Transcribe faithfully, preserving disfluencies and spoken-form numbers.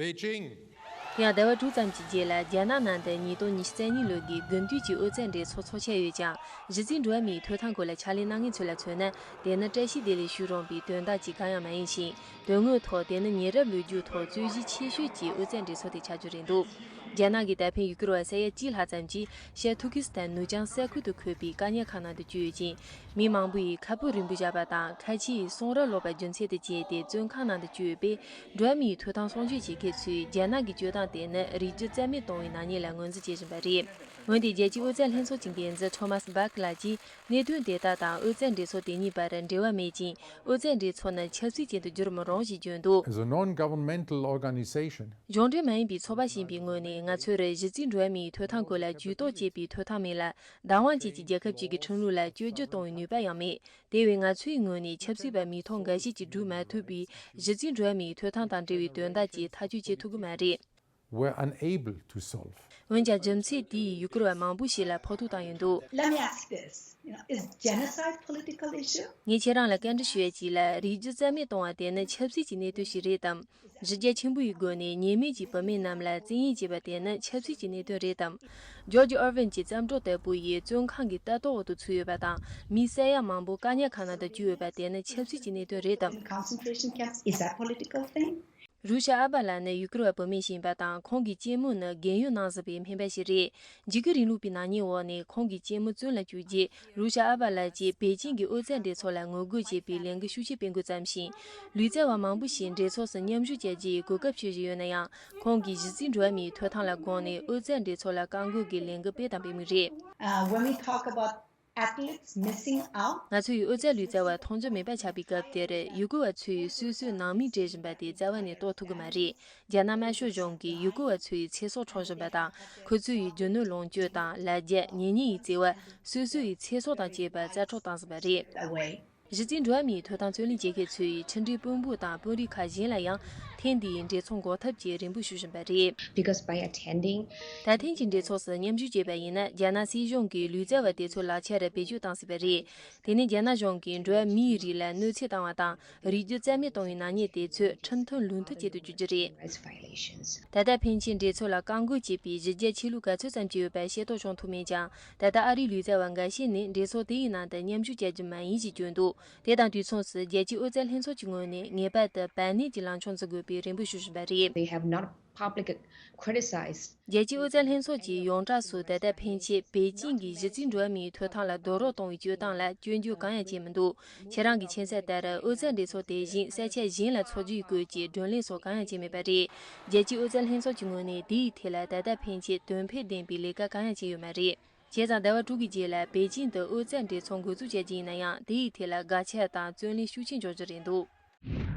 Beijing. དེ་ཡང་ཟླ་བ་དྲུག་ཙམ་གྱི་རྗེས་ལ་རྒྱ་ནག་ནང་དུ་ཉིས་སྟོང་ཉི་ཤུ་རྩ་གཉིས་ལོ་གི་དགུན་དུས་ཀྱི་ཨོ་རྩལ་འགྲན་ཚོགས་འཚོགས་འཆར་ཡོད་ཀྱང་། གཞི་རྩའི་འགྲོ་བ་མིའི་ཐོབ་ཐང་སྐོར་ལ་ཕྱག་ལས་གནང་མཁན་ཚོ་ལ་མཚོན་ན། དེ་ནི་བཀྲ་ཤིས་བདེ་ལེགས་ཞུ་རུང་བའི་དོན་དག་ཅིག་གང་ཡང་མ་ཡིན་ཞིང་། དོན་དངོས་ཐོག་དེ་ནི་ཉེ་རབས་ལོ་རྒྱུས་ཐོག་རྩོད་གཞི་ཆེ་ཤོས་ཀྱི་ཨོ་རྩལ་འགྲན་ཚོགས་དེ་ཆགས་རྒྱུ་རེད་འདུག་རྒྱ་ནག་གི་ད་ཕན་ཡུ་གུར་བ་ས་ཡ་གཅིག་ལྷག་ཙམ་གྱིས་ཤར་ཐུར་ཀི་སི་ཐན་ནུབ་བྱང་ས་ཁུལ་དུ་འཁོད་པའི་བཀག་ཉར་ཁང་ནང་དུ་བསྐྱོད་ཡོད་ཅིང་། མི་མང་པོ་ཡིས་ཁ་སྤོ་རིལ་བུ་བཞག་པ་དང་། ཁ་ཆེའི་སོང་ར་ལོག་པ་རྒྱུ་མཚན་དུ་བྱས་ཏེ་བཙོན་ཁང་ནང་དུ་བསྐྱོད་ཡོད་པས། འགྲོ་བ་མིའི་ཐོབ་ཐང་སྲུང་སྐྱོབ་བྱེད་མཁན་ཚོས་རྒྱ་ནག་གི་སྤྱོད་སྟངས་དེ་ནི་རིགས་རྒྱུད་རྩ་མེད་གཏོང་བའི་ནག་ཉེས་ལ་ངོས་འཛིན་བྱེད་བཞིན་པ་རེད། འོན་ཏེ་རྒྱལ་སྤྱིའི་ཨོ་རྩལ་ལྷན་ཚོགས་ཀྱི་འགན་འཛིན་ཐོ་མཱས་སྦག་ལགས་ཀྱིས། གནད་དོན་དེ་དག་དང་ཨོ་རྩལ་འགྲན་ཚོགས་དེ་གཉིས་བར་འབྲེལ་བ་མེད་ཅིང་། ཨོ་རྩལ་འགྲན་ཚོགས་ནི་ཆབ་སྲིད་ཅན་དུ་འགྱུར་མི་རུང་ཞེས་བརྗོད་འདུག As a non-governmental organization, གཞུང་འབྲེལ་མ་ཡིན་པའི་ཚོགས་པ་ཞིག་ཡིན་པའི་ངོས་ནས། ང་ཚོར་གཞི་རྩའི་འགྲོ་བ་མིའི་ཐོབ་ཐང་སྐོར་ལ་ཇུས་གཏོགས་བྱེད་པའི་ཐོབ་ཐང་མེད་ལ། བདག་དབང་ཅན་གྱི་རྒྱལ་ཁབ་ཅིག་གི་ཁྲིམས་ལུགས་ལ་བཅོས་བསྒྱུར་གཏོང་བའི་ནུས་པ་ཡང་མེད། དེ་བས་ང་ཚོའི་ངོས་ནས་ཆབ་སྲིད་པ་མིང་ཐོ་འགའ་ཤས་ཀྱིས་སྒྲུབ་མ་ཐུབ་པའི་གཞི་རྩའི་འགྲོ་བ་མིའི་ཐོབ་ཐང་དང་འབྲེལ་བའི་དོན་དག་ཅིག་ཐག་གཅོད་བྱེད་ཐུབ་ཀྱི་མ་རེད། Were unable to solve. འོན་ཀྱང་རྒྱུ་མཚན་དེས་ཡུ་གུར་བ་མང་པོ་ཞིག་ལ་ཕོག་ཐུག་བཏང་ཡོད་འདུག Let me ask this. You know, is genocide political issue? ངས་ཁྱེད་རང་ལ་བཀའ་འདྲི་ཞུ་ཡ་ཅིག་ལ། རིགས་རྒྱུད་རྩ་མེད་གཏོང་བ་དེ་ནི་ཆབ་སྲིད་ཀྱི་གནད་དོན་ཞིག་རེད་དམ། གཞི་རྒྱ་ཆེན་པོ་ཡི་སྒོ་ནས་ཉེས་མེད་ཀྱི་བུད་མེད་རྣམས་ལ་བཙན་གཡེམ་བྱས་པ་དེ་ནི་ཆབ་སྲིད་ཀྱི་གནད་དོན་རེད་དམ། ཇོརྗ་ཨོར་ཝེལ་གྱི་བརྩམས་སྒྲུང་ལྟ་བུ་ཡིས་བཙོན་ཁང་གི་ལྟ་རྟོག་འོག་ཏུ་ཚུད་ཡོད་པ་དང་། མི་ས་ཡ་མང་པོ་བཀག་ཉར་ཁང་ནང་དུ་བཅུག་ཡོད་པ་དེ་ནི་ཆབ་སྲིད་ཀྱི་གནད་དོན་རེད་དམ། In concentration camps, is that political thing? རུ་ཤ་ཨ་བ་ལ་ནི་ཡུ་གུར་བ་བུད་མེད་ཞིག་ཡིན་པ་དང་། ཁོང་གི་གཅེན་མོ་ནི་རྒན་ཡོལ་གནང་ཟིན་པའི་སྨན་པ་ཞིག་རེད། འཇིགས་སྐུལ་རིང་ལུགས་པའི་ནག་ཉེས་འོག་ནས་ཁོང་གི་གཅེན་མོ་བཙོན་ལ་བཅུག་རྗེས། རུ་ཤ་ཨ་བ་ལ་གྱིས་པེ་ཅིང་གི་ཨོ་རྩལ་འགྲན་ཚོགས་ལ་ངོ་རྒོལ་བྱེད་པའི་ལས་འགུལ་ཤུགས་ཆེ་སྤེལ་འགོ་བརྩམས་ཤིང་། ལུས་རྩལ་བ་མང་པོ་ཞིག་འགྲན་ཚོགས་སུ་མཉམ་ཞུགས་བྱ་རྒྱུའི་གོ་སྐབས་སྤྱོད་བཞིན་ཡོད་ན་ཡང་། ཁོང་གིས་གཞི་རྩའི་འགྲོ་བ་མིའི་ཐོབ་ཐང་ལ་དགོངས་ནས་ཨོ་རྩལ་འགྲན་ཚོགས་ལ་བཀག་འགོག་གི་ལས་འགུལ་སྤེལ་དང་སྤེལ་མུས་རེད། Uh, when we talk about athletes missing out, ང་ཚོ་ཡི་ཨོ་རྩལ་ལུས་རྩལ་བ་མཐོང་རྒྱུ་མེད་པ་ཆགས་པའི་སྐབས་དེར། ཡུ་གུར་བ་ཚོས་སོ་སོའི་ནང་མི་བྲེལ་བཞིན་པ་དེ་རྩ་བ་ནས་རྟོགས་ཐུབ་ཀྱི་མ་རེད། རྒྱ་ནག་དམར་ཤོག་གཞུང་གིས་ཡུ་གུར་བ་ཚོའི་ཚེ་སྲོག་འཕྲོག་བཞིན་པ་དང་། ཁོ་ཚོ་ཡི་རྒྱུ་ནོར་ལོངས་སྤྱོད་དང་། ལ་རྒྱ་གཉེན་ཉེ་ཡི་བརྩེ་བ། སོ་སོ་ཡི་ཚེ་སྲོག་དང་བཅས་པ་རྩ་འཕྲོག་བཏང་ཟིན་པ་རེད། Away. གཞི་རྩའི་འགྲོ་བ་མིའི་ཐོབ་ཐང་རྩོད་ལེན་བྱེད་མཁན་ཚོས་ཕྱི་འབྲེལ་དཔོན་པོ་དང་དཔོན་རིགས་ཁག་གཞན་ལ་ཡང་ཐེངས་འདིའི་འགྲན་ཚོགས་འགོག་ཐབས་ཀྱི་རེ་འབོད་ཞུ་བཞིན་པ་རེད། Because by attending, ད་ཐེངས་ཀྱི་འགྲན་ཚོགས་སུ་མཉམ་ཞུགས་བྱས་པ་ཡིན་ན། རྒྱ་ནག་སྲིད་གཞུང་གིས་ལུས་རྩལ་བ་དེ་ཚོ་ལག་ཆ་རུ་བེད་སྤྱོད་བཏང་སྲིད་པ་རེད། དེ་ནི་རྒྱ་ནག་གཞུང་གིས་འགྲོ་བ་མིའི་རིགས་ལ་གནོད་འཚེ་བཏང་བ་དང་། རིགས་རྒྱུད་རྩ་མེད་གཏོང་བའི་ནག་ཉེས་དེ་ཚོས་ཁྲིམས་མཐུན་ལུགས་མཐུན་བྱེད་དུ་འཇུག་རྒྱུ་རེད། Rights violations. ད་ལྟ་ཕན་ཆད་འགྲན་ཚོགས་ལ་བཀག་འགོག་བྱས་པའི་གཞི་རྒྱ་ཆེ་ལུགས་ག་ཚོད་ཙམ་ཅིག་ཡོད་པ་ཤེས་རྟོགས་བྱུང་ཐུབ་མེད་ཀྱང་། ད་ལྟ་ཨ་རིའི་ལུས་རྩལ་བ་འགའ་ཤས་ནི་འགྲན་ཚོགས་དེ་ཡི་ནང་དུ་མཉམ་ཞུགས་བྱ་རྒྱུ་མ་ཡིན་ཞེས་བརྗོད་འདུག་དེ་དང་དུས་མཚུངས་སུ། རྒྱལ་སྤྱིའི་ཨོ་རྩལ་ལྷན་ཚོགས་ཀྱི་ངོས་ནས་ངེས་པར་དུ་བར་གནས་ཀྱི་ལངས་ཕྱོགས་འཛིན་དགོས་པའི་རེ་འབོད་ཞུ་བཞིན་པ་རེད། They have not publicly criticized. རྒྱལ་སྤྱིའི་ཨོ་རྩལ་ལྷན་ཚོགས་ཀྱིས་ཡོངས་གྲགས་སུ་ད་ལྟ་ཕན་ཆད་པེ་ཅིང་གི་གཞི་རྩའི་འགྲོ་བ་མིའི་ཐོབ་ཐང་ལ་རྡོག་རོལ་གཏོང་བའི་སྤྱོད་སྟངས་ལ་སྐྱོན་བརྗོད་གང་ཡང་བྱས་མི་འདུག་ཁྱེད་རང་གིས་མཁྱེན་གསལ་ལྟར། ཨོ་རྩལ་འགྲན་ཚོགས་དེ་བཞིན་ས་ཆ་གཞན་ལ་འཚོགས་རྒྱུའི་སྐོར་གྱི་བགྲོ་གླེང་སོགས་གང་ཡང་བྱས་མེད་པ་རེད། རྒྱལ་སྤྱིའི་ཨོ་རྩལ་ལྷན་ཚོགས་ཀྱི་ངོས་ནས་དེའི་ཐད་ལ་ད་ལྟ་ཕན་ཆད་དོན་ཕན་ལྡན་པའི་ལས་ཀ་གང་ཡང་བྱས་ཡོད་མ་རེད། བྱས་ཙང་ཟླ་བ་དྲུག་གི་རྗེས་ལ་པེ་ཅིང་དུ་ཨོ་རྩལ་འགྲན་ཚོགས་འགོ་འཛུགས་བྱ་རྒྱུ་ཡིན་ན་ཡང་། དེའི་ཐད་ལ་དགག་བྱ་དང་བརྩོན་ལེན་ཤུགས་ཆེ་འཇོག་རྒྱུ་རེད་འདུག